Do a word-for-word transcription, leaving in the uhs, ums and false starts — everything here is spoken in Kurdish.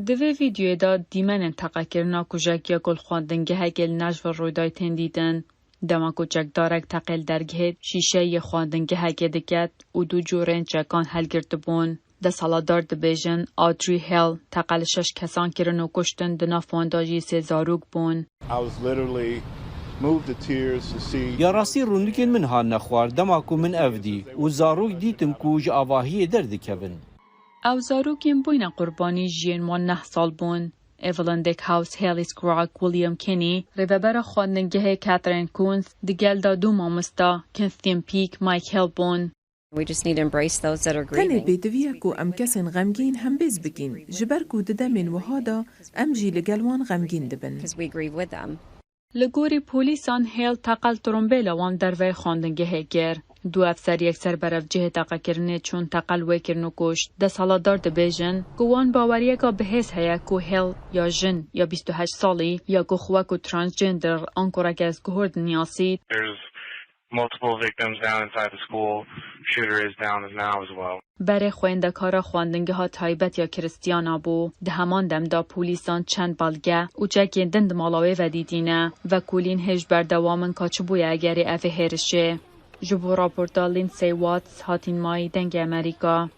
Di vê vîdeoyê de dîmenên teqekirina kujekiya ku li xwendingehekê li Nashville rûyday tên dîtin. Dema ku çekdarek teqê li dergehê şîşeyê xwendingehekê diket û du corên çekan helgirtibûn. Desthilatdar dibêjin Audrey Hale teqe li şeş kesan kirin û kuştin, di nav wan de jî sê zarok bûn. I was literally moved to tears to see. Ya rastî rûnikên min hatine xwar dema ku min ev dî û zarok dîtim ku ji avahiyê derdikevin. Ew zarokên bûyne qurbanî jiyên wan neh sal bûn. Evelyn Dickhouse, Haley Scrogg, William Kinney, rêvebera xwendingehê Catherine Coons, di gel de du mamosta, Cynthia Peak, Mike Hill bûn. We just need to embrace those that are Tenê grieving. pêdiviye ku em kesên xemgîn hembêz bikîn, ji ber ku di demên wiha de em jî li gel wan xemgîn dibin. Because we grieve with them. Li gorî polîsan Hale teqel trombêla wan derveyê xwendingehê kir. Du efser yekser berevcihê teqekirinê çûn teqel wê kirin û kuşt. Desthilatdar dibêjin ku wan baweriyeka bihêz heye ku Hale ya jin ya bîst û heşt salî ya ku xwe ku transgender an kureke ezguhur dinasît. There's multiple victims down inside the school. Shooter is down now as well. Berê xwendekara xwendingeha taybet ya Kristiyana bû. Di heman dem de polîsan çend belge û çekên din di mala wê ve dîtîne. Vekolîn hêj berdewam in ka çi bûye egerê evê hêrişê. Ji bo raporta Lindsay Watts, Hatin May, Dengê Amerîka.